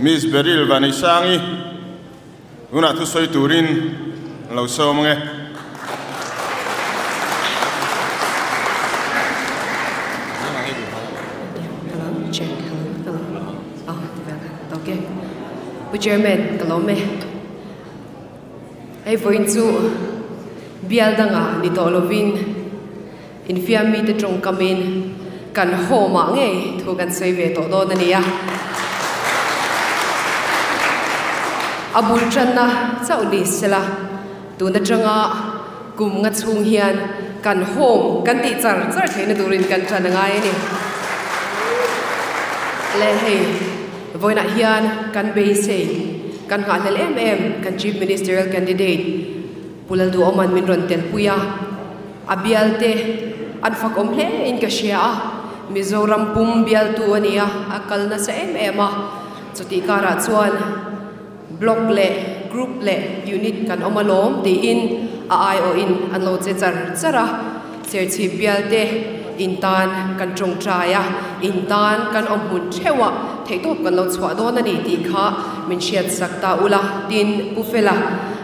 Miss Beryl Vaneisangi tunah thusawi turin lo sawm ange. Hello, check, hello, hello. Ah, okay. Pu Chairman, ka lawm e. Hei vawiin chu bial dangah ni tawh lovin infiam mite tawngkamin kan home ah ngei thu kan sawi ve tawh dawn a ni a. A bul tanna chauh ni sela tun atanga kum nga chhung hian kan home kan tih char char theihna turin kan tan a ngai a ni. Le hei vawiinah hian kan beisei kan nghahhlelh em em kan Chief Ministerial Candidate Pu Lalduhawman min rawn telpui a, a bialte an fakawm hle in ka hria a, Mizoram pum bialtu a ni a, a kal nasa em em a, chutih karah chuan Block leh Group leh Unit kan awm alawm tiin a aiawhin an lo che char char a, Serchhip bialte in tan kan tawngtai a, in tan kan awm hmun theuh a, theihtawp kan lo chhuah dawn a ni tih kha min hriatsak ta ula, tin Pu Fela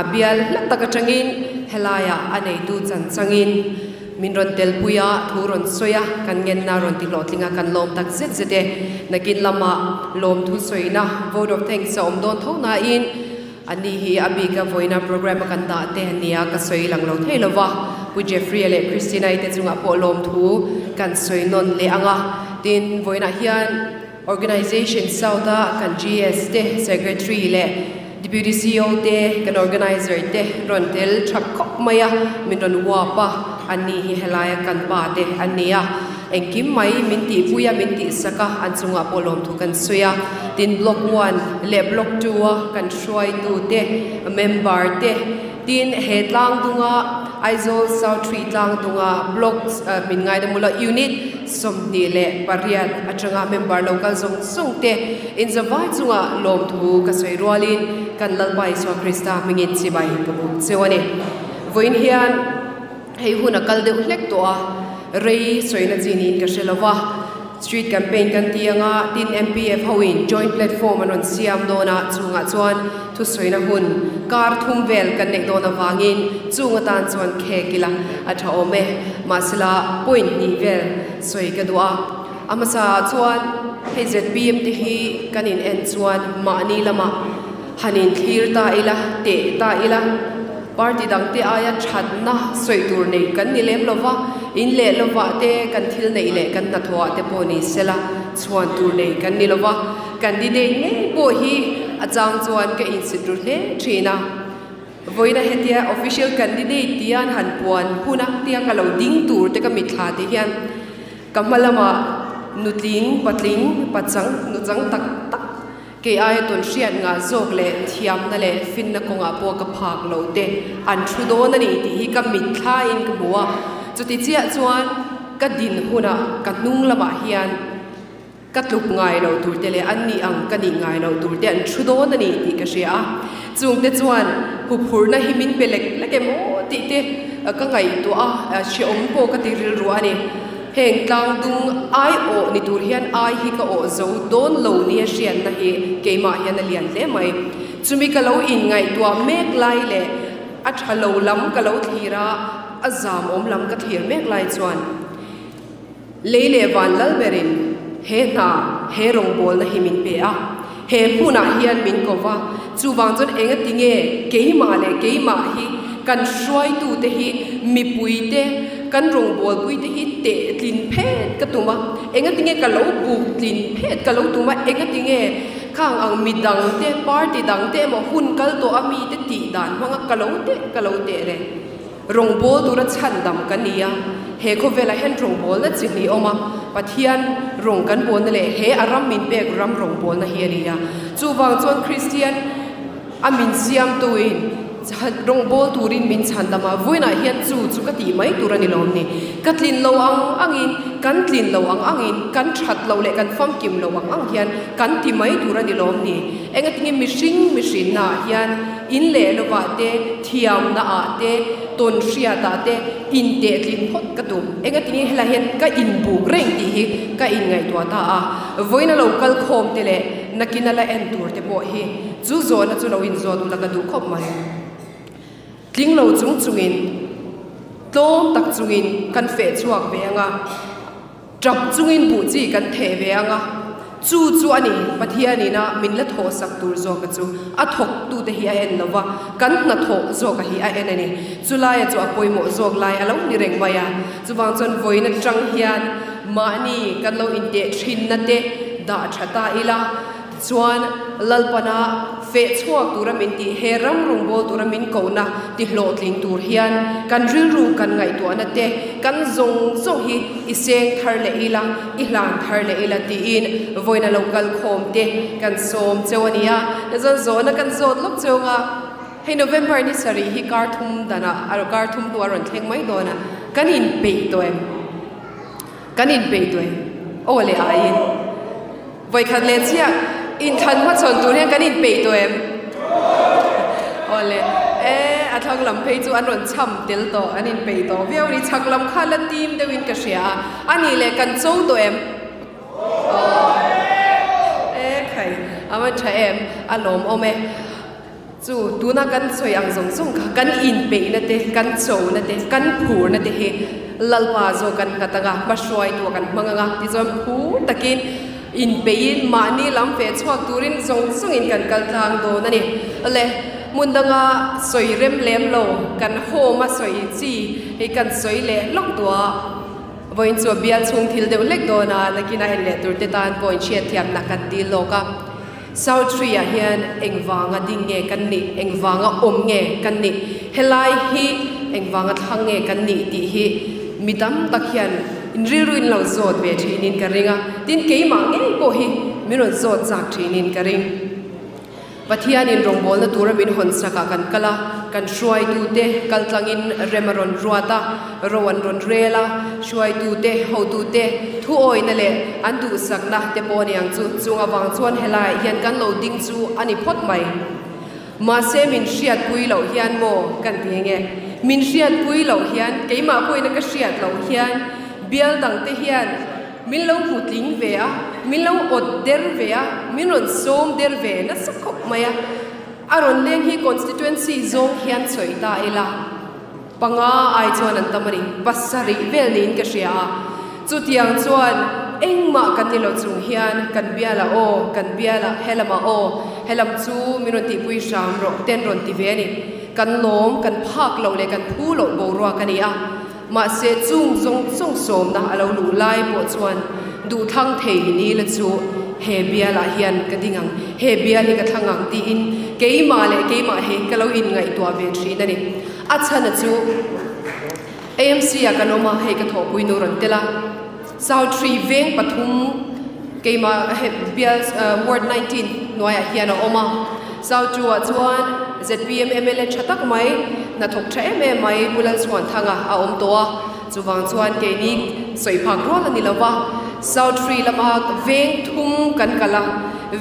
a bial hla tak atangin helaiah a neitu chan changin min rawn telpui a, thu rawn sawi a, kan ngenna rawn ti hlawhtling a, kan lawm tak zet zet e. Nakin lama lawmthu sawina vote of thanks a awm dawn tho nain ani hi a bika vawiina program a kan dah te ania ka sawi lang lo thei lova, Pu Jeffrey-a leh Christina-i te chungah pawh lawmthu kan sawi nawn leh ang a, tin vawiinah hian Organization South-a kan GS te, Secretary leh Deputy CEO te, kan Organizer te rawn tel thap khawp mai a, min rawn uap a, anni hi helaia kan pa te an ni a, engkim mai min tihpui a, min tihsak a, an chungah pawh lawmthu kan sawi a, tin Block one leh Block two a kan hruaitu te, member te, tin he tlang dunga Aizawl South Three tlang dunga Block min ngaidam ula Unit 28 atanga member lo kal zawng zawng te inzavai chunga lawmthu ka sawi rualin kan Lalpa Isua Krista hmingin chibai ka buk cheu a ni. Vawiin hian hei hun a kal deuh hlek tawh a, rei sawina chi niin ka hre lo va, Street campaign kan ti anga tin MPF hoin joint platform an rawn siam dawn a, chungah chuan thusawina hun kar thum vel kan neih dawn avangin chung atan chuan khek ila a tha awm e. Mahsela point hnih vel sawi ka duh a, a hmasa ah chuan hei zpm te hi kan in en chuan mahni lamah han in thlir ta ila, teh ta ila, Party dangte aia thatna sawi tur nei kan ni lem lova, in leh lovah te kan thil neih leh kan hnathawhah te pawh ni sela chhuan tur nei kan ni lova, candidate ngei pawh hi a chang chuan ka insit ru hle thin a. Vawiina hetia official candidate tia an han puan hun a tia ka lo ding tur te ka mitthla te hian ka hma lamah nutling, patling, pachang, nuchang tak tak, Kei aia tun hriat ngah zawk leh thiamna leh finna kawngah pawh ka phak lo te an thu dawn a ni tih hi ka mitthlaiin ka hmu a. Chuti chiah chuan ka din hunah ka hnung lamah hian ka tluk ngai lo tur te leh an nih ang ka nih ngai lo tur te an thu dawn a ni tih ka hria a. Chungte chuan huphurhna hi min pe lek lek em aw tih te ka ngaihtuah a, hrehawm pawh ka ti rilru a ni. Heng tlang dung ai awh ni tur hian ai hi ka awh zo dawn lo nia hriatna hi keimah hian a lian hle mai. Chumi ka lo inngaihtuah mek lai leh a tha lo lam ka lo thlir a, a zamawm lam ka thlir mek lai chuan lei leh van lal berin he hna, he rawngbawlna hi min pe a, he hmunah hian min ko va, chuvang chuan engati nge keimah leh keimah hi kan hruaitute hi mipuite, kan rawngbawlpuite hi teh tlin phet ka tum a, engati nge ka lo buk tlin phet ka lo tum a, engati nge khang ang mi dangte, party dangte emaw hun kal tawh a mite tih dan hmanga ka lo teh ka lo teh le. Rawngbâwl tura chhandam ka ni a, he khawvelah hian rawngbâwlna chi hnih awm a, Pathian rawng kan bâwlna leh he a ram min pek ram rawngbâwlna hi a ni a. Chuvang chuan Kristian a min siamtuin rawngbâwl turin min chhandam a, vawiinah hian chu chu ka tih mai tur a ni lawm ni. Ka tlin lo ang angin, kan tlin lo ang angin, kan that loh leh kan famkim lo ang ang hian kan ti mai tur a ni lawm ni. Engatinge mihring mihrinnaah hian In leh lovah te, thiamna ah te, tawn hriatah te intehlin phawt ka tum. Engatinge helai hian ka inbuk reng tih hi ka inngaihtuah ta a, vawiin a lo kal khawm te leh nakin a la en tur te pawh hi chu zawhna chu lo inzawt ula ka duh khawp mai. Tling lo chung chungin, tlawm tak chungin kan feh chhuak ve ang a. Tap chungin buh chi kan theh ve ang a, chu chu a ni, Pathianina min la thawhsak tur zawka chu a thawktute hi a en lo va, kan hnathawh zawka hi a en a ni. Chulaia chu a pawimawh zawk lai a lo ni reng mai a, chuvang chuan vawiin atang hian mahni kan lo inteh thinna te dah tha ta ila, Chuan Lalpana feh chhuak tura min tih, he ram rawngbâwl tura min kohna ti hlawhtling tur hian kan rilru kan ngaihtuahna te, kan zawng zawng hi i seng thar leh ila, i hlan thar leh ila tiin vawiina lo kal khawm te kan sawm cheu a ni a. Chuan zawhna kan zawt lawk cheu anga hei November ni sarih hi kar thum danah, kar thum hnu a rawn thleng mai dawn a, kan inpeih tawh em? Kan inpeih tawh em? Aw leh aiin. Vawikhat leh chiah inthlan hmachhawn tur hian kan inpeih tawh em? Aw le, e, a thlang lam phei chu an rawn cham tel tawh, an inpeih tawh viau a ni. Chhak lam kha la tim deuhin ka hria a, a nih leh kan cho tawh em? Aw, e khai, a va tha em, a lawmawm e. Chu, tuna kan sawi ang zawng zawng kha kan inpeihna te, kan chona te, kan phurna te hi Lalpa zawk kan nghat ang a, hmahruaitu a kan hmang ang a, tichuan phur takin inpeihin mahni lam feh chhuak turin zawng zawngin kan kal tlang dawn a ni. Le, hmun danga sawi rem lem lo, kan home a sawi chi hei kan sawi leh lawk duh a, vawiin chu a bial chhung thil deuh hlek dawn a, nakin a en leh tur te tan pawh inhriatthiamna kan dil lawk a. South Tree ah hian engvanga ding nge kan nih, engvanga awm nge kan nih, helai hi engvanga thlang nge kan nih tih hi mi tam tak hian rilru in lo zawt ve thinin ka ring a, tin keimah ngei pawh hi min rawn zawt chak thinin ka ring. Pathianin rawngbawlna tura min hawn sakah kan kal a, kan hruaitute kaltlangin rem a rawn ruat a, Ro an rawn rel a, hruaitute, hotute thu awihna leh an duhsakna te pawh a ni ang chu. Chung avang chuan helaiah hian kan lo ding chu a ni phawt mai. Mahse min hriatpui loh hian maw kan ti eng e? Min hriatpui loh hian, keimah pawhin ka hriat loh hian bial dangte hian min lo hmu tling ve a, min lo awt der ve a, min rawn sawm der ve nasa khawp mai a. A rawn leng hi constituency zawng hian sawi ta ila. Panga ai chuan an tam a ni, pasarih vel niin ka hria a. Chutiang chuan engmah kan ni lo chung hian kan bialah aw, kan bialah helamah aw, helam chu min rawn tihpui hram rawh ten rawn ti ve a ni. Kan lawm, kan phak loh leh kan phu loh boruak a ni a. Mahse chung zawng zawng sawmna a lo luh lai pawh chuan duhthlang thei ni la chu he bialah hian ka ding ang, he bial hi ka thlang ang tiin keimah leh keimah hi ka lo inngaihtuah ve thin a ni. A chhana chu AMC ah kan awm a, hei ka thawhpui nu rawn tel a, South Tree veng pathum keimah he bial ward 19 hnuaiah hian a awm a, South Tree ah chuan zpm mla tha tak mai hnathawk tha em em mai Pu Lalchhuanthanga a awm tawh a, chuvang chuan keini sawi phak rual a ni lo va, South Tree lama veng thum kan kal a,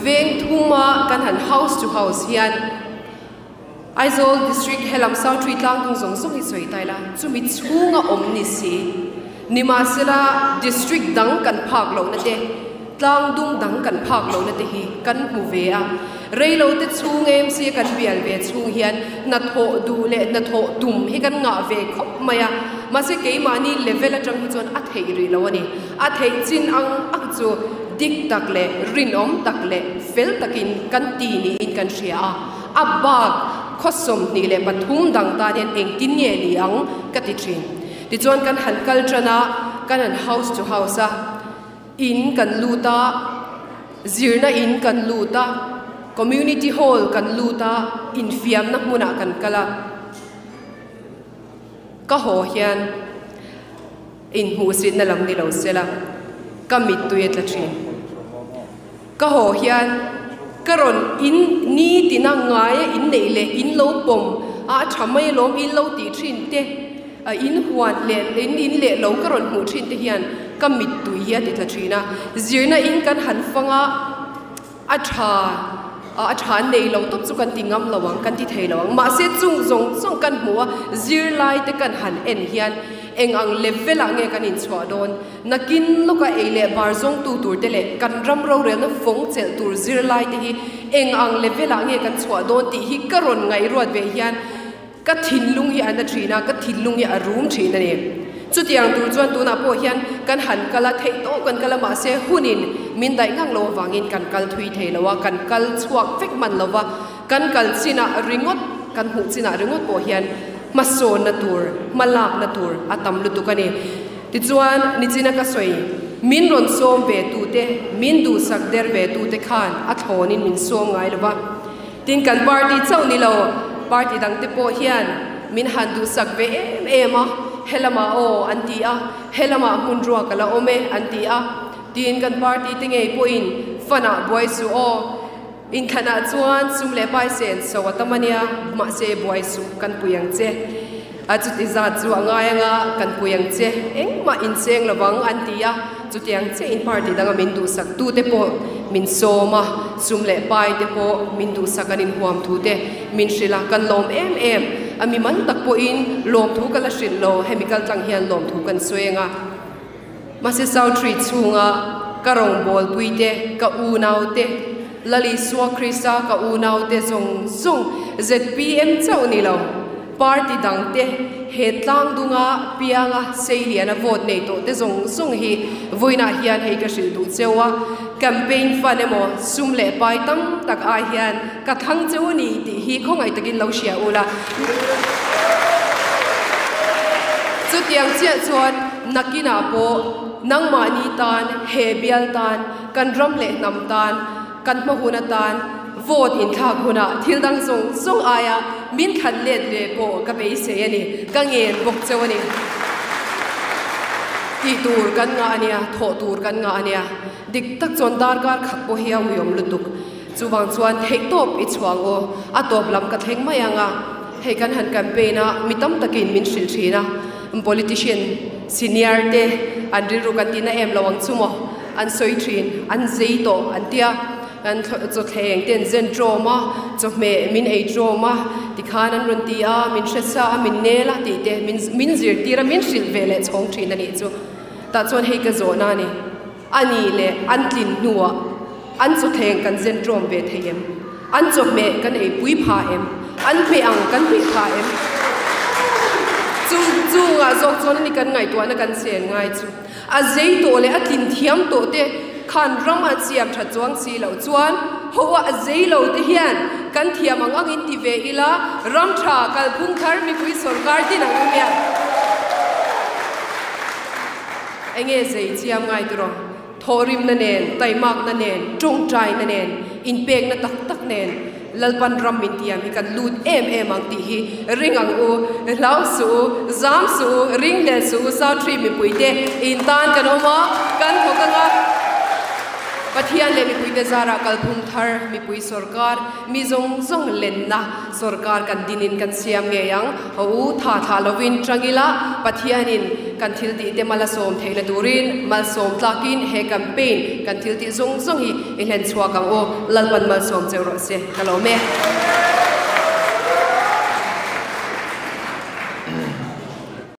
veng thuma kan han house to house hian. Aizawl District helam South Tree tlangdung zawng zawng hi sawi ta ila, chumi chhunga awm ni si. Nimahsela District dang kan phak lohna te, tlangdung dang kan phak lohna te hi kan hmu ve a. Reilote chhung AMC a kan bial ve chhung hian hnathawh duh leh hnathawh tum hi kan ngah ve khawp mai a. Mahse keimahni level atang hi chuan a theih rih lo a ni. A theih chin ang ang chu dik tak leh rinawm tak leh fel takin kan ti niin kan hria a. A bak khaw 23 dang tan hian engtin nge ni ang ka ti thin. Tichuan kan han kal tan a, kan han house to house a, in kan lut a, zirna in kan lut a, community hall kan lut a, infiamna hmunah kan kal a. Ka haw hian inhmuhsitna lam ni lo sela ka mittui a tla thin. Ka haw hian ka rawn in ni tina ngaia in neih leh in lo pawm a a tha mai alawm in lo tih thin te, in huan leh in in leh lo ka rawn hmuh thin te hian ka mittui hi a ti tla thin a. Zirna in kan han fang a, a tha A tha an nei lo tawp chu kan ti ngam lo ang, kan ti thei lo ang. Mahse chung zawng zawng kan hmuh a, zirlai te kan han en hian eng ang level ah nge kan inchhuah dawn? Nakin lawka ei leh bar zawngtu tur te leh kan ram rorelna fawng chelh tur zirlai te hi eng ang level ah nge kan chhuah dawn tih hi ka rawn ngaihruat ve hian Ka thinlung hi a na thin a, ka thinlung hi a rum thin a ni. Chutiang tur chuan tunah pawh hian kan han kal a, theih tawp kan kal a, mahse hunin min daih ngang lo avangin kan kal thui thei lo a, kan kal chhuak vek hman lo va, kan kal chinah ringawt, kan hmuh chinah ringawt pawh hian hmasawnna tur, hmalakna tur a tam lutuk a ni. Tichuan, nichina ka sawi, min rawn sawm ve tute, min duhsak der ve tute khan a thlawnin min sawm ngai lo va. Tin, kan party chauh ni lo, party dangte pawh hian min han duhsak ve em em a, helamah aw an ti a, helamah hmun ruak a la awm e an ti a. Tin, kan party te ngei pawhin fanah buai suh aw, inthlanah chuan sum leh pai sen so a tam a nia, mahse buai suh kan pui ang che. A chuti zat chu a ngai anga kan pui ang che, engmah incheng lovang an ti a, chutiang chiahin party danga min duhsak tute pawh min sawm a, sum leh pai te pawh min duhsak an inhuam thu te min hrilh a, kan lawm em em a, mi man tak pawhin lawmthu ka la hrilh lo, hemi kaltlang hian lawmthu kan sawi anga. Mahse South Tree chhunga ka rawngbawlpui te, ka unau te, Lal Isua Krista ka unau te zawng zawng zpm chauh ni lo, party dang te, he tlang dunga pianga seiliana vote nei tawh te zawng zawng hi vawiinah hian hei ka hrilh duh cheu a, campaign fund emaw sum leh pai tam tak ai hian ka thlang cheu a ni tih hi khawngaih takin lo hria ula. Chutiang chiah chuan nakinah pawh nangmahni tan, he bial tan, kan ram leh hnam tan, kan hma hun atan vote inthlak hunah thil dang zawng zawng aia min thlan let ve pawh ka beisei a ni, ka ngen bawk cheu a ni. Tih tur kan ngah a nia, thawh tur kan ngah a nia. Dik tak chuan darkar khat pawh hi a uiawm lutuk. Chuvang chuan theihtawp i chhuang aw, a tawp lam ka thleng mai ang a, hei kan han campaign a, mi tam takin min hrilh thin a, politician senior te an rilru kan tihna em lo ang chu maw, an sawi thin, an zei tawh an tia, kan chawthleng te an zen tawm a, chawhmeh min ei tawm a, tikhan an rawn ti a, min hre sa a, min nel a tih te min zirtir a, min hrilh ve leh chhawng thin a nih chu. Tah chuan hei ka zawhna a ni. A nih leh an tlin hnuah an chawthleng kan zen ṭawm ve thei em? An chawhmeh kan ei pui pha em? An hmeh ang kan hmeh pha em? Chu chungah zawk chuan a ni kan ngaihtuahna kan chen ngai chu. A zei tawh leh a tlin thiam tawh te khan ram an siam ṭhat chuang si loh chuan hoa a zei lo te hian kan thiam ang angin ti ve ila ram ṭha kalphung thar mipui sawrkar din ang u hian. Enge zei chiam ngai tiraw? Thawhrimna nen, taimakna nen, tawngtaina nen, inpekna tak tak nen Lalpan ram min tiam hi kan lut em em ang tih hi ring ang u. Hlau suh u, zam suh u, ring leh suh u, South Tree mipuite intan kan awm a, kan thawk ang a. Pathian leh mipuite zarah kalphung thar mipui sawrkar mi zawng zawng lenna Sawrkar kan dinin kan siam ngei ang. Haw u, tha thlah lovin tang ila, Pathianin kan thil tihte mal a sawm theihna turin malsawm tlakin he campaign kan thil tih zawng zawng hi i hlen chhuak ang u. Lalpan malsawm cheu rawh se. Ka lawm e.